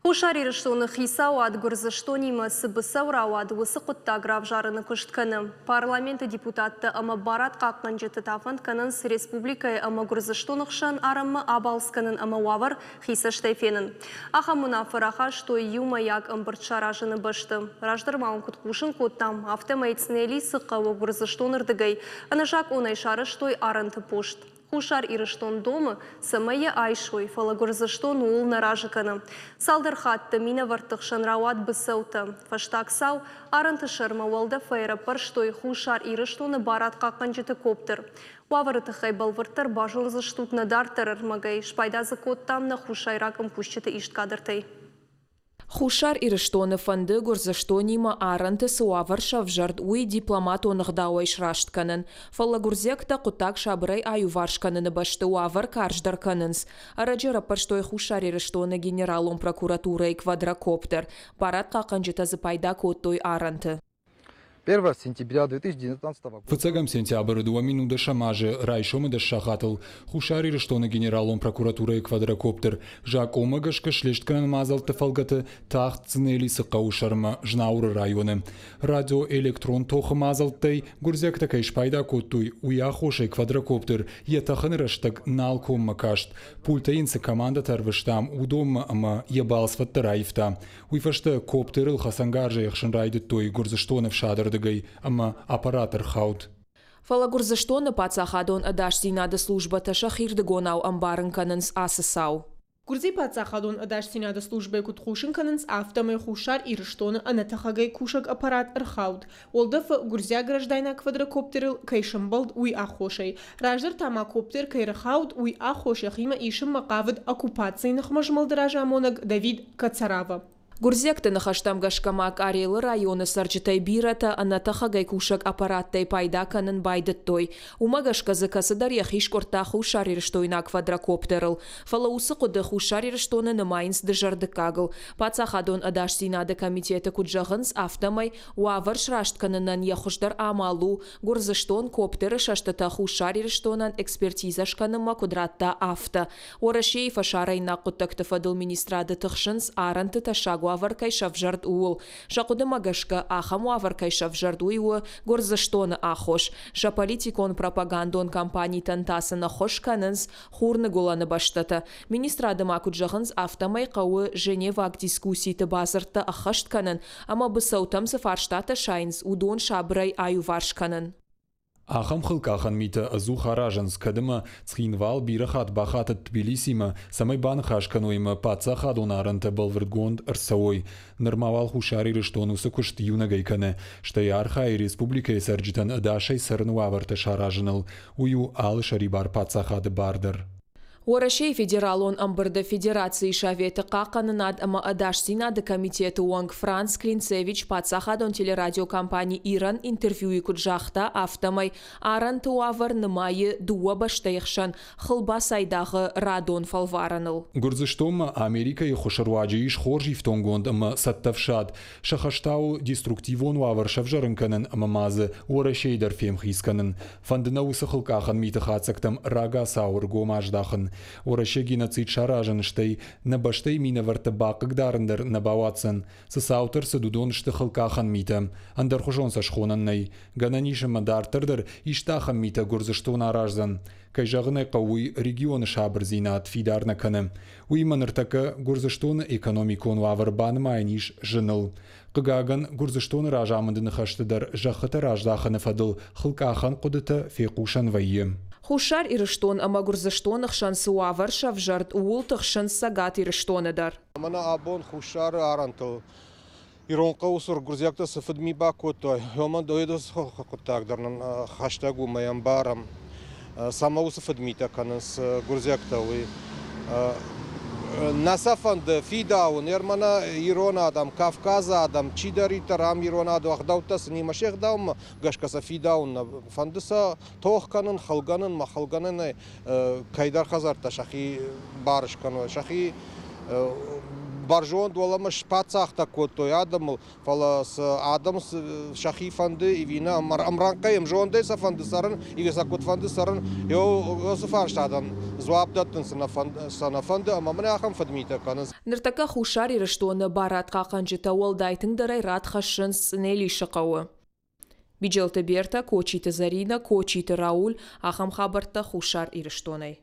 Хуссар Ирыстоны хицауад, Гуырдзыстонимӕ цы быцӕу рауад, уыцы хъуыддаг равзарыны куыст кӕны. Парламенты депутаттӕ ӕмӕ барадхъахъхъӕнджыты та фӕнд кӕнынц республикӕйы ӕмӕ Гуырдзыстоны хсӕн арӕнмӕ абалц кӕнын ӕмӕ уавӕр хи цӕстӕй фенын. Ахӕм уынаффӕ рахастой иумӕйаг ӕмбырд саразыны бӕсты. Раздӕр ма уын куыд хъусын кодтам, афтӕмӕй Цънелисы хъӕуы Гуырдзыстоны рдыгӕй ӕнӕзакъонӕй сарӕзтой арӕнты пост. Хуссар Ирыстон домы, цӕмӕй йӕ айсой, фӕлӕ Гуырдзыстон ууыл нӕ разы кӕны. Цалдӕр хатты минӕвӕртты хсӕн рауад быцӕутӕ. Фӕстаг цау, арӕнты сӕрмӕ уӕлдӕфӕй ӕрӕппӕрстой Хуссар Ирыстоны барадхъахъхъӕнджыты коптер. Уавӕры тыххӕй бӕлвырддӕр базондзыстут нӕ дарддӕр ӕрмӕгӕй, спайда дзы кодтам нӕ хуссайраг ӕмкусджыты ист кадртӕй. Хуссар Ирыстоны фӕнды Гуырдзыстонимӕ арӕнты цы уавӕр сӕвзӕрд, уый дипломатон ӕгъдауӕй сраст кӕнын. Фӕлӕ гуырдзиӕгтӕ хъуыддаг сабырӕй аиуварс кӕныны бӕсты уавӕр карздӕр кӕнынц. Ӕрӕджы ӕрӕппӕрстой Хуссар Ирыстоны Генералон прокуратурӕйы квадрокоптер. Барадхъахъхъӕнджытӕ дзы пайда кодтой арӕнты. 1 сентября 2019 года. Фыццӕгӕм сентябры 2010 азы райсомы дӕс сахатыл Хуссар Ирыстоны Генералон прокуратурӕйы квадрокоптер закъонмӕ гӕсгӕ слестгӕнӕн мадзӕлтты фӕлгӕты тахт Цънелисы хъӕуы сӕрмӕ Знауыры районы. Радиоэлектрон тохы мадзӕлттӕй гуырдзиӕгтӕ кӕй спайда кодтой, уый аххосӕй квадрокоптер йӕ тӕхыны рӕстӕг нал коммӕ каст. Пультӕй йын цы командӕтӕ ӕрвыстам, уыдонмӕ ӕмӕ йӕ балцвӕд дӕр аивта. Уый фӕстӕ коптерыл хӕцӕнгарзӕй ӕхсын райдыдтой Гуырдзыстоны ӕфсады рдыгӕй ӕмӕ аппарат ӕрхауд. Фӕлӕ Гуырдзыстоны паддзахадон ӕдасдзинады службӕтӕ сӕхирдыгонау ӕмбарын кӕнынц ацы цау. Гуырдзыйы паддзахадон ӕдасдзинады службӕйы куыд хъусын кӕнынц, афтӕмӕй Хуссар Ирыстоны ӕнӕтӕхӕгӕй кусӕг аппарат ӕрхауд, уӕлдӕфы гуырдзиаг граждайнаг квадрокоптерыл кӕй сӕмбӕлд, уый аххосӕй. Раздӕр та ма коптер кӕй рахауд, уый аххос йӕхимӕ исынмӕ хъавыд оккупацийы ныхмӕ змӕлды разамонӕг Давид Кацарава. Гуырдзиӕгты ныхӕстӕм гӕсгӕ ма Къарелы районы цӕрджытӕй бирӕтӕ ӕнӕтӕхӕгӕй кусӕг аппараттӕй пайда кӕнын байдыдтой. Уымӕ гӕсгӕ дзы кӕцыдӕр йӕхи скъуырдта хуссарирыстойнаг квадрокоптерыл. Фӕлӕ уыцы хъуыды Хуссар Ирыстоны нымайынц дызӕрдыггагыл. Паддзахадон ӕдасдзинады комитеты куыд зӕгъынц, афтӕмӕй уавӕр сраст кӕнынӕн йӕ хуыздӕр амал у, Гуырдзыстон коптеры сӕстытӕ Хуссар Ирыстонӕн экспертизӕ скӕнынмӕ куыд радта, афтӕ. Уӕрӕсейы фӕсарӕйнаг хъуыддӕгты фӕдыл министрады тыхсынц, арӕнты тӕссаг уавӕр кӕй сӕвзӕрд, ууыл. Сӕ хъуыдымӕ гӕсгӕ, ахӕм уавӕр кӕй сӕвзӕрд, уый у Гуырдзыстоны аххос. Сӕ политикон пропагандон кампанитӕн та сын ӕххуыс кӕнынц Хурныгуылӕны бӕстӕтӕ. Министрады ма куыд зӕгъынц, афтӕмӕй хъӕуы Женеваг дискусситы бадзырдтӕ ӕххӕст кӕнын ӕмӕ быцӕутӕм цы фарстатӕ сайынц, уыдон сабырӕй аиуварс кӕнын. Ахӕм хылкъахӕн митӕ ӕдзух аразынц, кӕд ӕмӕ Цхинвал бирӕ хатт бахатыд Тбилисимӕ, цӕмӕй баныхас кӕной ӕмӕ паддзахадон арӕнтӕ бӕлвырдгонд ӕрцӕуой. Нырма уал Хуссар Ирыстон уыцы куыст иунӕгӕй кӕны, стӕй архайы республикӕйы цӕрджытӕн ӕдасӕй цӕрыны уавӕртӕ саразыныл. Уый у алы сӕрибар паддзахады бар дӕр. Уӕрӕсейы Федералон ӕмбырды Федерацийы Советы хъахъхъӕнынад ӕмӕ ӕдасдзинады комитеты уӕнг Франц Клинцевич паддзахадон телерадиокомпани Иран интервьюйы куыд загъта, афтӕмӕй арӕнты уавӕр нымайы дыууӕ бӕстӕйы хсӕн хыл бацайдагъы радон фӕлварӕныл. Гуырдзыстонмӕ Америкӕйы хуысы руаджы ис хорз ифтонггонд ӕмӕ цӕттӕ ӕфсад. Сӕ хӕс та у деструктивон уавӕр сӕвзӕрын кӕнын ӕмӕ ма дзы Уӕрӕсейы дӕр фемхиц кӕнын. Фӕнды нӕ уыцы хылкъахӕн миты хатдзӕгтӕм рагацау ӕргом аздахын. Уӕрӕсе геноцид саразын, стӕй нӕ бӕстӕйы минӕвӕртты бахъыгдарын дӕр нӕ бауадздзӕн. Цы цаутӕ рцыд, уыдон сты хылкъахӕн митӕ. Ӕндӕрхуызон сӕ схонӕн нӕй. Гӕнӕн ис ӕмӕ дарддӕр дӕр исты ахӕм митӕ Гуырдзыстон араздзӕн. Кӕй зӕгъын ӕй хъӕуы, уый регионы сабырдзинад фидар нӕ кӕны. Уыимӕ ныртӕккӕ Гуырдзыстоны экономикон уавӕр банымайӕн ис зыныл. Хъыгагӕн, Гуырдзыстоны разамынды ныхӕсты дӕр зӕххытӕ раздахыны фӕдыл хылкъахӕн хъуыдытӕ фехъусӕн вӕййы. Хуссар Ирыстон ӕмӕ Гуырдзыстоны хсӕн цы уавӕр сӕвзӕрд, ууыл тыхсынц Цӕгат Ирыстоны дӕр. Мӕнӕ абон Хуссары арӕнтыл ирон хъӕуы цур гуырдзиӕгтӕ цы фыдми бакодтой, уымӕн хъуыддаг дӕр нын хӕстӕг у ӕмӕ ӕмбарӕм, цӕмӕ уыцы фыдмитӕ кӕнынц гуырдзиӕгтӕ, уый. Нӕ сӕ фӕнды фидауын, мӕнӕ ирон адӕм, Кавказы адӕм, чидӕриддӕр ам ирон адӕм ӕгъдӕуттӕ сын имӕ се гъдаумӕ гӕсгӕ сӕ фидауын нӕ фӕнды сӕ тох кӕнын, хылгӕнын мӕ хылгӕнынӕй кӕйдӕр хӕдзӕрттӕ сӕхи бар скӕной, сӕхи. Бӕрзонд уӕлӕмӕ спаддзӕхтӕ кодтой адӕмыл, фӕлӕ цы адӕм сӕхи фӕнды ӕви нӕ, ӕмрӕнхъӕй, ӕмзондӕй сӕ фӕнды цӕрын, ӕви сӕ куыд фӕнды цӕрын, уыцы фарстатӕн дзуапп дӕттын сӕ нӕ фӕнды ӕмӕ мын ахӕм фыдмитӕ кӕнынц. Ныртӕккӕ Хуссар Ирыстоны барадхъахъхъӕнджытӕ уӕлдай тынгдӕрӕй рад хӕссынц Цънелисы хъӕуы. Биджелты Бертӕ, Кочиты Зӕринӕ, Кочиты Рауль, ахӕм хабӕрттӕ Хуссар Ирыстонӕй.